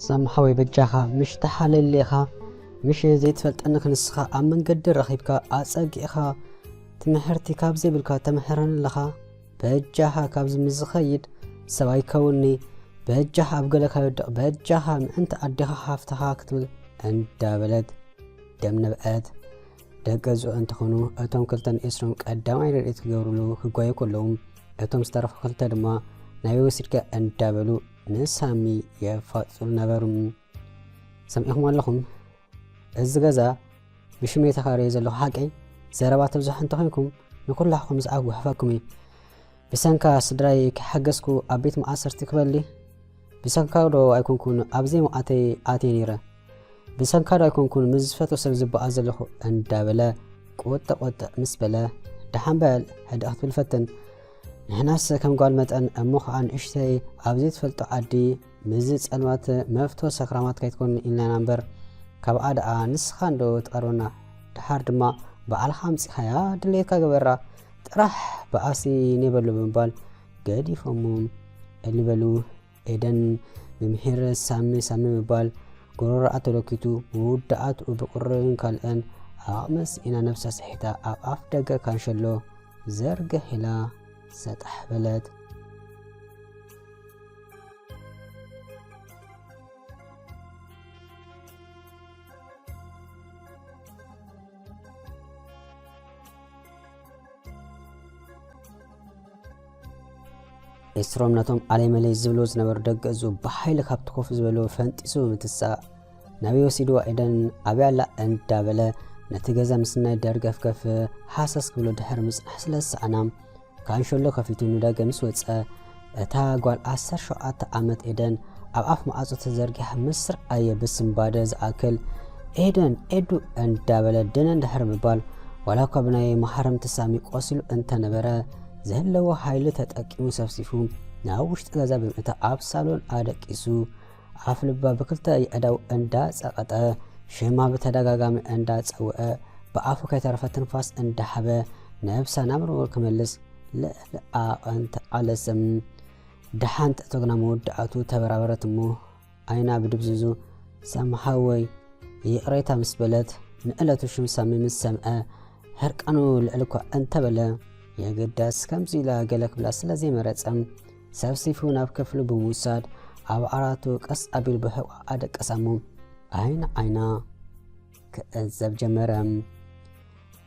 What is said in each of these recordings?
ሳምሓወይ በጃኻ ምሽ ተሓለሌኻ፣ ምሽ ዘይትፈልጠኒ ክንስኻ ኣብ መንገዲ ረኺብካ ኣጸጊዕኻ፣ ትምህርቲ ካብ ዘይብልካ ተምህረኒ ኣለኻ። በጃኻ ካብዚ ምዝኸይድ ሰብ ኣይከውኒ፣ በጃኻ ኣብ ገለ ከይወድቕ፣ በጃኻ ምእንቲ ኣዴኻ ሃፍትኻ ክትብል እንዳበለት ደም ነብዐት። ደቂ ኣዝኡ እንተኾኑ፣ እቶም ክልተ ንኤስሮም ቀዳማይ ረድኤት ክገብሩሉ ክጓዩ ከለዉ፣ እቶም ዝተረፉ ክልተ ድማ ናበይ ወሲድካ እንዳበሉ ንሳሚ የፋጥጡሉ ነበሩ። ሰሚዕኹም ኣለኹም? እዚ ገዛ ብሽመይ ተኻርየ ዘለኹ ሓቀይ? ዘረባ ተብዝሑ እንተኾይንኩም ንኹላኹም ዝኣጉሕፈኩም እዩ። ብሰንካ ስድራይ ከይሓገዝኩ ኣብ ቤት መኣሰርቲ ክበሊ? ብሰንካ ዶ ኣይኮንኩን ኣብ ዘይመዓተይ ኣትየ ነይረ? ብሰንካ ዶ ኣይኮንኩን ምስ ዝፈትዎ ሰብ ዝበኣ ዘለኹ? እንዳበለ ቁጥዕ ቁጥዕ ምስ በለ፣ ደሓን በል፣ ሕድእ ክትብል ፈትን። ንሕናስ ከም ጓል መጠን እሞ ኸዓ ንእሽተይ ኣብ ዘይትፈልጦ ዓዲ ምስዚ ጸልማት መፍቶ ሰክራማት ከይትኮን ኢልና ኢና እምበር፣ ካብኣ ደኣ ንስኻ እንዶ ትቐርበና። ደሓር ድማ ባዕልኻ ኣምጺኻያ ድሌትካ ግበራ፣ ጥራሕ በኣሲ ኔበሉ ብምባል ገዲፎሞ እልበሉ። ኤደን ብምሒር ሳሚ ሳሚ ምባል ጎረሮኣ ተለኪቱ፣ መወዳእትኡ ብቁርን ካልእን ዓቕሚ ስኢና ነብሳ ስሒታ ኣብ ኣፍ ደገ ካንሸሎ ዘርግሕ ኢላ ሰጣሕ በለት። ኤስሮም ነቶም ኣለይ መለይ ዝብልዎ ዝነበሩ ደቂ እዙ ብሓይሊ ካብቲ ኮፍ ዝበልዎ ፈንጢሱ ብምትሳእ፣ ናበይ ወሲድዋ ኤደን፣ ኣበይ ኣላ እንዳበለ ነቲ ገዛ ምስናይ ደርገፍገፍ ሃሰስ ክብሎ ድሕሪ ምጽናሕ ስለ ዝሰኣና፣ ካንሸሎ ከፊቱ ንደገ ምስ ወጸ፣ እታ ጓል ዓሰርተ ሸውዓተ ዓመት ኤደን ኣብ ኣፍ ማዕጾ ተዘርጊሓ ምስ ረኣየ ብስንባደ ዝኣክል፣ "ኤደን፣ ኤዱ" እንዳበለ ደነ እንድሕሪ ምባል፣ ዋላ እኳ ብናይ መሃረምቲ ሳሚ ቆሲሉ እንተነበረ፣ ዝህለዎ ሓይሊ ተጠቂሙ ሰፍሲፉ ናብ ውሽጢ ገዛ ብምእታው ኣብ ሳሎን ኣደቂሱ፣ ኣፍ ልባ ብክልተ የእዳው እንዳጸቐጠ፣ ሽማ ብተደጋጋሚ እንዳጸውዐ፣ ብኣፉ ከይተረፈ ትንፋስ እንዳሓበ፣ ነብሳ ናብ ንቡር ክመልስ ልዕሊ ዓቐን ተቓለሰ። ደሓን ጠጠው ግና መወዳእቱ ተበራበረት እሞ፣ ዓይና ብድብዝዙ፣ "ሳሚ ሓወይ፣ ይቕሬታ" ምስ በለት፣ ንዕለቱ ሽም ሳሚ ምስ ሰምዐ፣ ህርቃኑ ልዕል እኳ እንተበለ፣ የግዳስ ከምዚ ኢላ ገለ ክብላ ስለ ዘይመረጸ፣ ሰብሲፉ ናብ ክፍሉ ብምውሳድ፣ ኣብ ዓራቱ ቀስ ኣቢሉ ብሕቋ ኣደቀሳ እሞ፣ ዓይኒ ዓይና ክዕዘብ ጀመረ።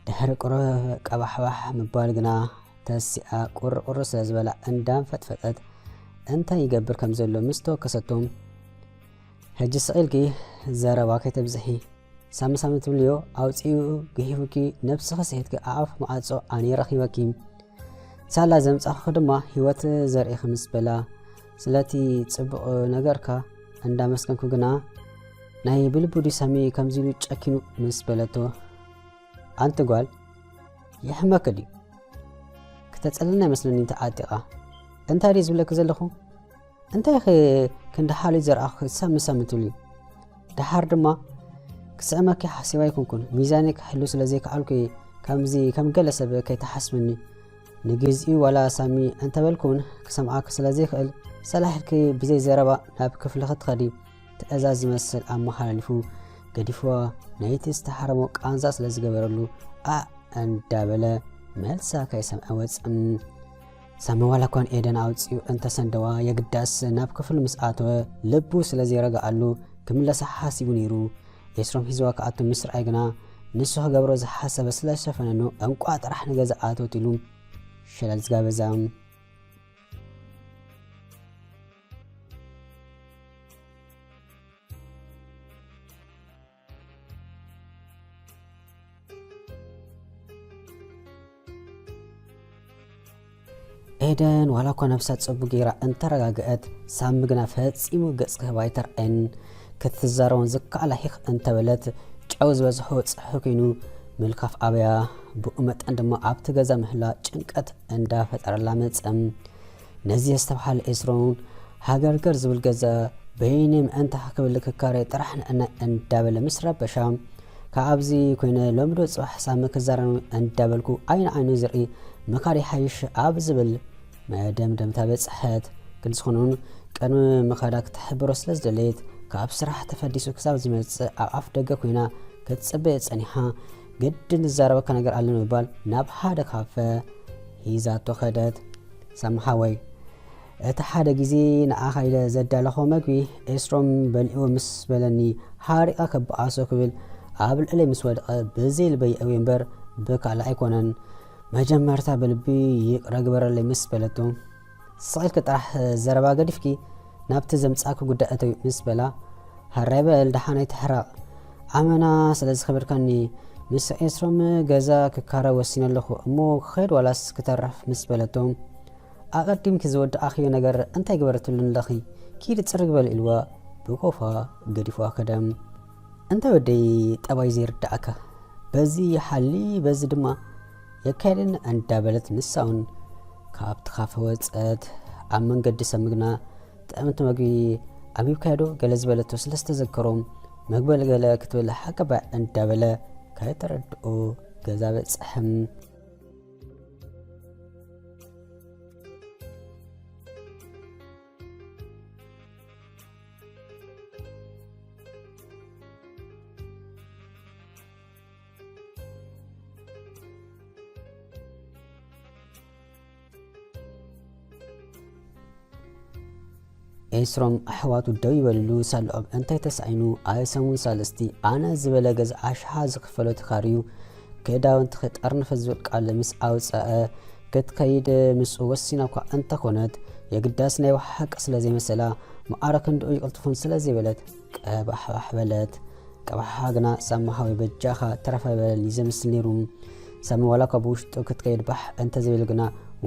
ድሕሪ ቁሩብ ቀባሕባሕ ምባል ግና፣ ተሲኣ ቁሪ ቁሪ ስለ ዝበላ እንዳንፈጥፈጠት እንታይ ይገብር ከም ዘሎ ምስ ተወከሰቶ፣ "ሕጂ ስቕ ኢልኪ ዘረባ ከይተብዝሒ፣ ሳሚ ሳሚ ትብልዮ ኣውፂኡ ግሂፉኪ፣ ነብስኺ ስሒትኪ ኣብ ኣፍ ማዕጾ ኣነ ረኺበኪ። ሳላ ዘምጻእኺ ድማ ህይወት ዘርእኺ" ምስ በላ፣ ስለቲ ጽቡቕ ነገርካ እንዳመስገንኩ ግና፣ "ናይ ብልቡ ድዩ ሳሚ ከምዚ ኢሉ ጨኪኑ?" ምስ በለቶ፣ "ኣንቲ ጓል፣ ይሕመኪ ድዩ? ክተጸልለና ይመስለኒ ተዓጢቓ። እንታይ ድዩ ዝብለኪ ዘለኹ? እንታይ ኢኺ ክንዲ ሓልዮት ዘርኣኺ ሳሚ ሳሚ ትብሊ? ደሓር ድማ ክስዕመኪ ሓሲበ ኣይኮንኩን፣ ሚዛነይ ክሕሉ ስለ ዘይከኣልኩ እየ ከምዚ ከም ገለ ሰብ ከይትሓስብኒ። ንግዚኡ ዋላ ሳሚ እንተበልኩ እውን ክሰምዓኪ ስለ ዘይክእል፣ ሰላሕ ኢልኪ ብዘይ ዘረባ ናብ ክፍልኺ ትኸዲ" ትእዛዝ ዝመስል ኣመሓላሊፉ ገዲፍዋ፣ ነይቲ ዝተሓረሞ ቃንዛ ስለ ዝገበረሉ ኣዕ እንዳበለ መልሳ ከይሰምዐ ወጸ። ሳሚ ዋላ እኳ ንኤደን ኣውጺኡ እንተሰንደዋ፣ የግዳስ ናብ ክፍሉ ምስ ኣተወ ልቡ ስለ ዘይረግኣሉ ክምለሳ ሓሲቡ ነይሩ። ኤስሮም ሒዝዋ ክኣቱ ምስ ረኣየ ግና፣ ንሱ ክገብሮ ዝሓሰበ ስለ ዝሸፈነኑ፣ "እንቋዕ ጥራሕ ንገዛ ኣተወት" ኢሉ ሸለል ዝጋበዛ። ኤደን ዋላ እኳ ነብሳ ጽቡቕ ጌራ እንተረጋግአት፣ ሳሚ ግና ፈጺሙ ገጽ ክህባ ኣይተርኣየን። ክትዛረቦን ዝከኣላ ሂኽ እንተበለት፣ ጨው ዝበዝሖ ጸብሒ ኮይኑ ምልካፍ ኣበያ። ብኡ መጠን ድማ ኣብቲ ገዛ ምህላ ጭንቀት እንዳፈጠረላ መጸ። ነዚ ዝተብሃለ ኤስሮን ሃገርገር ዝብል ገዛ በይነይ ምእንታኻ ክብል ክካረ ጥራሕ ንዕና እንዳበለ ምስ ረበሻ፣ ካብዚ ኮይነ ሎሚ ዶ ጽባሕ ሳሚ ክዛረብ እንዳበልኩ ዓይኒ ዓይኑ ዝርኢ ምኻድ ይሓይሽ ኣብ ዝብል መደምደምታ በጽሐት። ግን ዝኾነ እውን ቅድሚ ምኻዳ ክትሕብሮ ስለ ዝደለየት፣ ካብ ስራሕ ተፈዲሱ ክሳብ ዝመጽእ ኣብ ኣፍ ደገ ኮይና ክትጽበዮ ጸኒሓ። ግድን ዝዛረበካ ነገር ኣሎ ንምባል ናብ ሓደ ካፈ ሒዛቶ ከደት። ሳሚ ሓወይ፣ እቲ ሓደ ግዜ ንዓኻ ኢለ ዘዳለኹ መግቢ ኤስሮም በሊዕዎ ምስ በለኒ፣ ሓሪቓ ከበኣሶ ክብል ኣብ ልዕለይ ምስ ወደቐ፣ ብዘይ ልበይ የእውዮ እምበር ብካልእ ኣይኮነን። መጀመርታ ብልቢ ይቕረ ግበረለይ ምስ በለቶ፣ ስቕ ኢልኪ ጥራሕ ዘረባ ገዲፍኪ ናብቲ ዘምጻእኪ ጉዳይ እተዊ ምስ በላ፣ ሃራይ በል ደሓን ኣይትሕረቕ፣ ኣመና ስለ ዝኸበድካኒ፣ ምስ ኤስሮም ገዛ ክካረ ወሲነ ኣለኹ እሞ ክኸይድ ዋላስ ክተርፍ ምስ በለቶ፣ ኣቐዲምኪ ዝወዳእኽዮ ነገር እንታይ ግበረትሉን ኣለኺ? ኪዲ ጽርግ በል ኢልዋ ብኮፋ ገዲፍዋ ከደ። እንታይ ወደይ ጠባይ ዘይርዳእካ? በዚ ይሓሊ በዚ ድማ የካየደኒ እንዳበለት ንሳውን ካብቲ ካፈ ወጸት። ኣብ መንገዲ ሰምግና ጥዕምቲ መግቢ ኣቢብካዮ ዶ ገለ ዝበለቶ ስለ ዝተዘከሮም መግበል ገለ ክትብል ሓቀባይ እንዳበለ ከይተረድኦ ገዛ በጽሐም። ኤስሮም ኣሕዋቱ ደው ይበልሉ ሳልኦም እንታይ ተሳኢኑ ኣየ ሰሙን ሳልስቲ ኣነ ዝበለ ገዛ ኣሽሓ ዝኽፈሎ ተኻርዩ ክዳውንቲ ክጠርንፈ ዝብል ቃል ምስ ኣውፀአ ክትከይድ ምስኡ ወሲና እኳ እንተኾነት የግዳስ ናይ ብሓቂ ስለ ዘይመሰላ መኣረ ክንድኡ ይቅልጥፉን ስለ ዘይበለት ቀባሕባሕ በለት። ቀባሕባሕ ግና ሳሚ ሓወይ በጃኻ ተረፋ በለኒ ዘምስል ነይሩ። ሳሚ ዋላ እኳ ብውሽጡ ክትከይድ ባሕ እንተዝብል ግና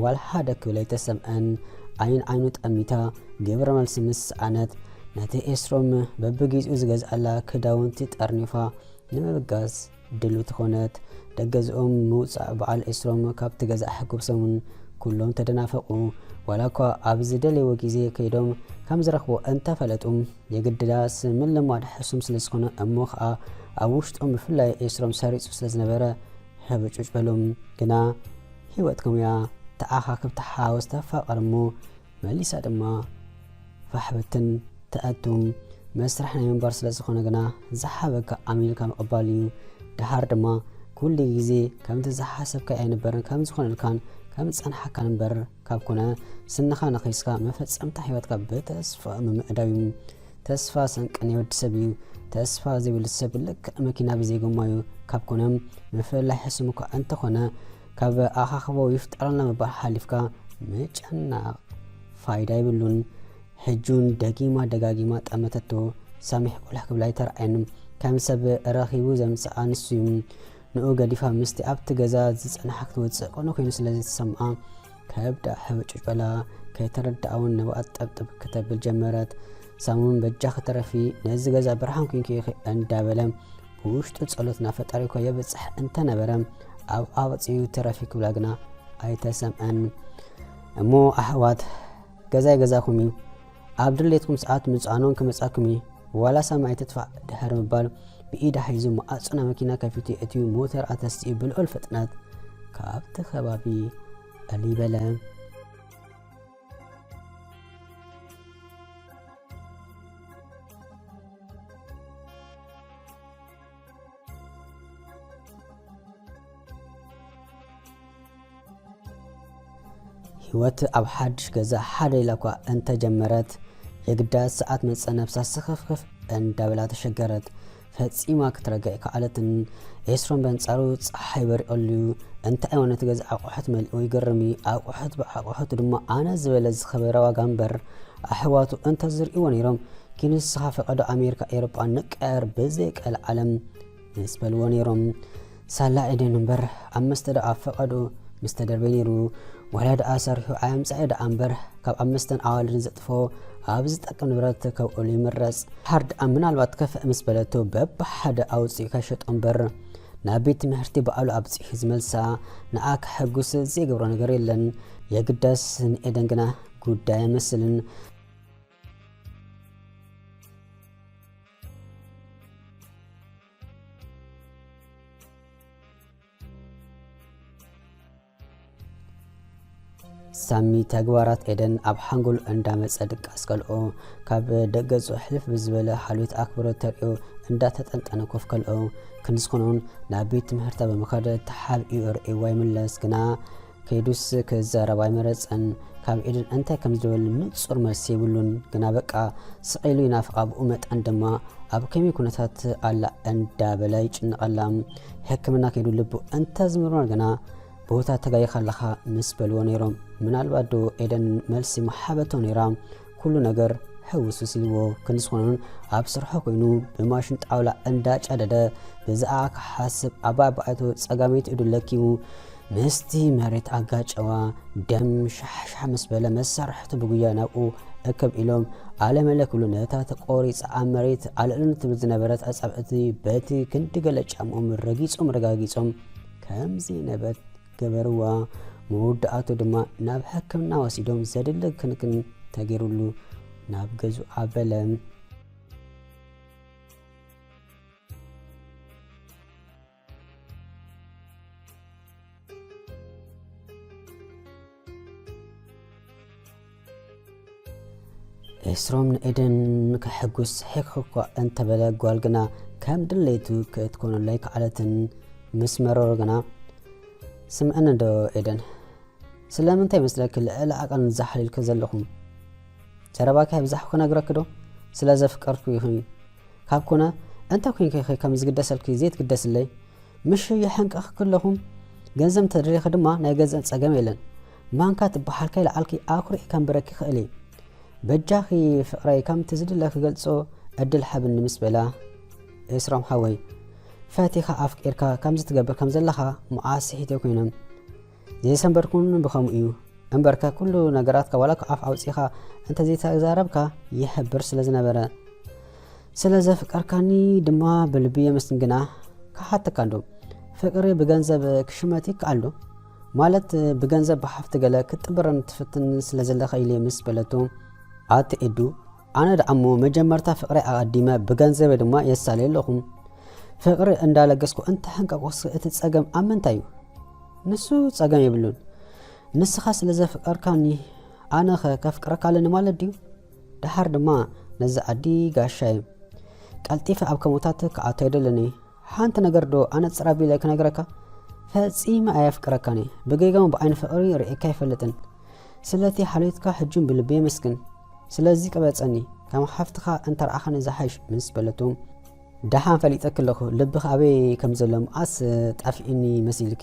ዋላ ሓደ ክብል ኣይተሰምዐን። ዓይን ዓይኑ ጠሚታ ግብረ መልሲ ምስ ሰኣነት ነቲ ኤስሮም በብጊዜኡ ዝገዝኣላ ክዳውንቲ ጠርኒፋ ንምብጋስ ድልውቲ ኮነት። ደገዝኦም ምውጻእ በዓል ኤስሮም ካብቲ ገዛ ኣሕጉሶምን ኩሎም ተደናፈቑ። ዋላ እኳ ኣብ ዝደለይዎ ግዜ ከይዶም ከም ዝረኽቦ እንተፈለጡ የግድዳስ ምልማድ ሕሱም ስለ ዝኾነ እሞ ኸኣ ኣብ ውሽጦም ብፍላይ ኤስሮም ሰሪጹ ስለ ዝነበረ ህብጩጭ በሎም። ግና ህይወት ከምያ ተኣኻክብ ተሓዋወስ ተፋቐር እሞ መሊሳ ድማ ፋሕበትን ተኣቱም መስራሕ ናይ ምንባር ስለ ዝኾነ ግና ዝሓበካ ኣሚንካ ምቕባል እዩ። ደሓር ድማ ኩሉ ግዜ ከምቲ ዝሓሰብካ ኣይነበርን ከም ዝኾነልካን ከም ዝጸንሓካን እምበር ካብ ኮነ ስንኻ ነኺስካ መፈጸምታ ህይወትካ ብተስፋ ምምዕዳው እዩ። ተስፋ ሰንቂ ናይ ወዲ ሰብ እዩ። ተስፋ ዘይብሉ ሰብ ልክዕ መኪና ብዘይ ጎማ እዩ። ካብ ኮነ ምፍልላይ ሕሱም እኳ እንተኾነ ካብ ኣኻኽቦ ይፍጠረልና ምባል ሓሊፍካ ምጭናቕ ፋይዳ የብሉን። ሕጂ እውን ደጊማ ደጋጊማ ጠመተቶ። ሳሚሕ ቁልሕ ክብላ ኣይተረኣየን። ከም ሰብ ረኺቡ ዘምጽኣ ንሱ እዩ። ንኡ ገዲፋ ምስቲ ኣብቲ ገዛ ዝጸንሓ ክትወጽእ ቅኑዕ ኮይኑ ስለ ዝተሰምዓ ከብዳ ሕብጭጭ በላ። ከይተረድኣ እውን ንብኣ ጠብጥብ ክተብል ጀመረት። ሳሚ እውን በጃኺ ተረፊ ነዚ ገዛ ብርሃን ኮንኪ ኢኺ እንዳበለ ብውሽጡ ጸሎት ናብ ፈጣሪ እኳ የብጽሕ እንተነበረ ኣብ ኣውጺኡ ተረፊ ክብላ ግና ኣይተሰምዐን። እሞ ኣሕዋት ገዛይ ገዛኹም እዩ። ኣብ ድሌትኩም ሰዓት ምጽኣኖን ክመጻኩም እዩ። ዋላ ሳሚ ኣይትጥፋእ ድሕሪ ምባል ብኢዳ ሒዙ መዓጹ ናይ መኪና ከፊቱ የእትዩ ሞተር ኣተሲኡ ብልዑል ፍጥነት ካብቲ ከባቢ ዕልይ በለ። ህይወት ኣብ ሓድሽ ገዛ ሓደ ኢላ እኳ እንተጀመረት የግዳስ ሰዓት መጸ ነብሳ ስኽፍኽፍ እንዳበላ ተሸገረት። ፈጺማ ክትረግዕ ከኣለትን። ኤስሮም በንጻሩ ጸሓይ በሪቐሉ እዩ። እንታይ እሞ ነቲ ገዛ ኣቑሑት መሊኡ ይግርም እዩ። ኣቑሑት ብኣቑሑት ድማ ኣነ ዝበለ ዝኸበረ ዋጋ እምበር ኣሕዋቱ እንተዝርእይዎ ነይሮም ኪንስኻ ፈቐዶ ኣሜሪካ ኤሮጳ ንቀር ብዘይ ቀልዓለም ምስ በልዎ ነይሮም። ሳላ ኤደን እምበር ኣብ መስተ ደኣ ኣብ ፈቐዶ ምስ ተደርበየ ነይሩ። ዋላ ደኣ ሰሪሑ ኣየምጻኤ ደኣ እምበር ካብ ኣብ መስተን ኣዋልድን ዘጥፍኦ ኣብ ዝጠቅም ንብረት ከውዕሉ ይምረጽ። ሓር ደኣ ምናልባት ከፍእ ምስ በለቶ በብሓደ ኣውጺኡ ከይሸጦ እምበር ናብ ቤት ትምህርቲ በዓሉ ኣብጺሑ ዝመልሳ ንኣ ከሐጉስ ዘይገብሮ ነገር የለን። የግዳስ ንኤደን ግና ጉዳይ ኣይመስልን። ሳሚ ተግባራት ኤደን ኣብ ሓንጎሉ እንዳመጸ ድቃስ ከልኦ፣ ካብ ደገጹ ሕልፍ ብዝበለ ሓልዮት ኣክብሮት ተርእዮ እንዳተጠንጠነ ኮፍ ከልኦ፣ ክንዲ ዝኾነውን ናብ ቤት ትምህርታ ብምኻድ ተሓቢኡ ርእይዋ ይምለስ። ግና ከይዱስ ክዛረብ ኣይመረጸን። ካብ ኤደን እንታይ ከም ዝደበል ንጹር መልሲ የብሉን። ግና በቃ ስቕ ኢሉ ይናፍቓ። ብኡ መጠን ድማ ኣብ ከመይ ኩነታት ኣላ እንዳበለ ይጭንቐላ። ሕክምና ከይዱ ልቡ እንተ ዝምርመር ግና ቦታ ተጋይኻ ኣለኻ ምስ በልዎ ነይሮም። ምናልባት ዶ ኤደን መልሲ ምሓበቶ ነይራ። ኩሉ ነገር ሕውስውስ ኢልዎ። ክንዲ ዝኾነን ኣብ ስርሖ ኮይኑ ብማሽን ጣውላ እንዳጨደደ ብዛኣ ክሓስብ ኣባብዓቱ ጸጋመይቲ ኢዱ ለኪሙ ምስቲ መሬት ኣጋጨዋ። ደም ሻሕሻሕ ምስ በለ መሳርሕቱ ብጉያ ናብኡ እክብ ኢሎም ኣለመለ ክብሉ ነታ ተቆሪጻ ኣብ መሬት ኣልዕልን ትብል ዝነበረት ኣጻብዕቲ በቲ ክንዲ ገለ ጫምኦም ረጊጾም ረጋጊጾም ከምዚ ነበረት ገበርዋ። መወዳእቱ ድማ ናብ ሕክምና ወሲዶም ዘድሊ ክንክን ተገይሩሉ ናብ ገዝኡ ኣበለ። ኤስሮም ንኤደን ከሐጉስ ሕክ እኳ እንተበለ፣ ጓል ግና ከም ድሌቱ ክትኮነሉ ኣይከኣለትን። ምስ መረሮ ግና፣ ስምዕኒ ዶ ኤደን፣ ስለምንታይ ይመስለኪ ልዕሊ ዓቐን ዛሕሊልኪ ዘለኹም? ዘረባኪ ኣብዛሕኩ ክነግረኪ ዶ? ስለ ዘፍቀርኩ ይኹን። ካብ ኮነ፣ እንታይ ኮይንኪ ኢኺ ከም ዝግደሰልኪ ዘይትግደስለይ? ምሽ የሐንቀኽኪ ኣለኹም። ገንዘብ እንተደሊኺ ድማ ናይ ገንዘብ ጸገም የለን። ማንካ ትበሃል ከይለዓልኪ ኣኩሪዕ ከንብረኪ ይኽእል እየ። በጃኺ ፍቕረይ ከምቲ ዝድለ ክገልጾ ዕድል ሃብኒ ምስ በላ፣ ኤስሮም ሓወይ፣ ፈቲኻ ኣፍቂርካ ከምዚ ትገብር ከም ዘለኻ መዓስ ስሒተ ኮይነ። ዘይሰንበድኩን ብኸምኡ እዩ። እምበርከ ኩሉ ነገራትካ ዋላ ካብ ኣፍ ኣውጺኻ እንተዘይተዛረብካ ይሕብር ስለ ዝነበረ። ስለ ዘፍቀርካኒ ድማ ብልቢ የመስግን። ግና ክሓተካ እንዶ፣ ፍቅሪ ብገንዘብ ክሽመት ይከኣል ዶ? ማለት ብገንዘብ ብሃፍቲ ገለ ክትጥብረን ትፍትን ስለ ዘለኻ ኢለ ምስ በለቶ፣ ኣቲ ኤዱ፣ ኣነ ደኣሞ መጀመርታ ፍቅሪ ኣቐዲመ ብገንዘበይ ድማ የሳልየ ኣለኹ። ፍቅሪ እንዳለገስኩ እንተሕንቀቁስ እቲ ጸገም ኣብ ምንታይ እዩ? ንሱ ጸገም የብሉን። ንስኻ ስለ ዘፍቀርካኒ ኣነኸ ከፍቅረካ ኣለኒ ማለት ድዩ? ደሓር ድማ ነዚ ዓዲ ጋሻይ ቀልጢፈ ኣብ ከምኡታት ክኣቱ ኣይደለኒ። ሓንቲ ነገር ዶ ኣነጽር ኣቢለ ክነግረካ? ፈጺመ ኣየፍቅረካን እየ። ብጌጋውን ብዓይኒ ፍቕሪ ርኤካ ኣይፈልጥን። ስለቲ ሓልዮትካ ሕጁን ብልቢ የመስግን። ስለዚ ቅበጸኒ፣ ከም ሓፍትኻ እንተረኣኻኒ ዝሓይሽ ምስ በለቱ፣ ደሓን ፈሊጠኪ ኣለኹ፣ ልብኺ ኣበይ ከም ዘሎ መዓስ ጠፊኡኒ መሲልኪ።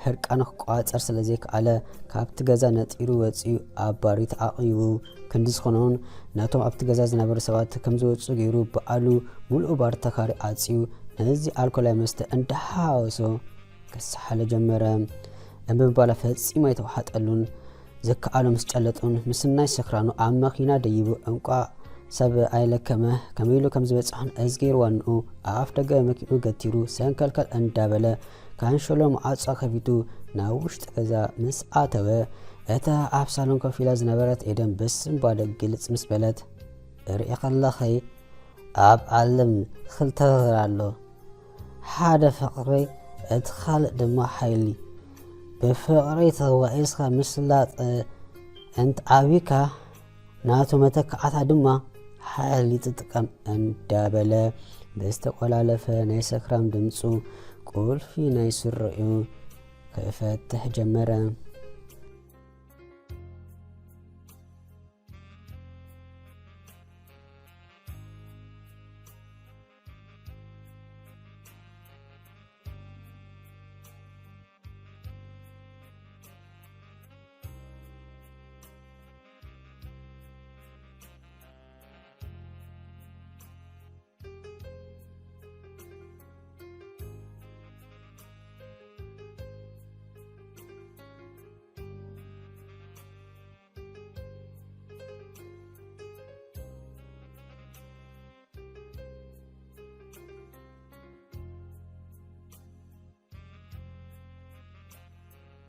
ሕርቃኑ ክቋጸር ስለ ዘይከኣለ ካብቲ ገዛ ነጢሩ ወጺኡ ኣብ ባር ተዓቒቡ። ክንዲ ዝኾነውን ነቶም ኣብቲ ገዛ ዝነበሩ ሰባት ከም ዝወጹ ገይሩ ባዕሉ ምሉእ ባር ተኻሪ ዓጽዩ ነዚ ኣልኮላዊ መስተ እንዳሓወሶ ክሰሓሎ ጀመረ። እምቢ ምባል ፈጺሙ ኣይተዋሓጠሉን። ዝከኣሎ ምስ ጨለጡን ምስናይ ሰኽራኑ ኣብ መኪና ደይቡ እንቋዕ ሰብ ኣይለከመ ከመይ ኢሉ ከም ዝበጽሖን እዝጊር ዋንኡ ኣብ ኣፍ ደገ መኪንኡ ገቲሩ ሰንከልከል እንዳበለ ካንሸሎ ማዕጾ ከፊቱ ናብ ውሽጢ ገዛ ምስ ኣተወ እታ ኣብ ሳሎን ኮፍ ኢላ ዝነበረት ኤደን ብስንባደ ግልጽ ምስ በለት እርኢ ከለኸይ ኣብ ዓለም ክልተ ነገር ኣሎ። ሓደ ፍቕሪ፣ እቲ ካልእ ድማ ሓይሊ። ብፍቕሪ ተዋኢስካ ምስላጥ እንትዓቢካ፣ ናቱ መተካዕታ ድማ ሓይሊ ትጥቀም እንዳበለ ብዝተቆላለፈ ናይ ሰክራም ድምፁ ቁልፊ ናይ ስረኡ ክፈትሕ ጀመረ።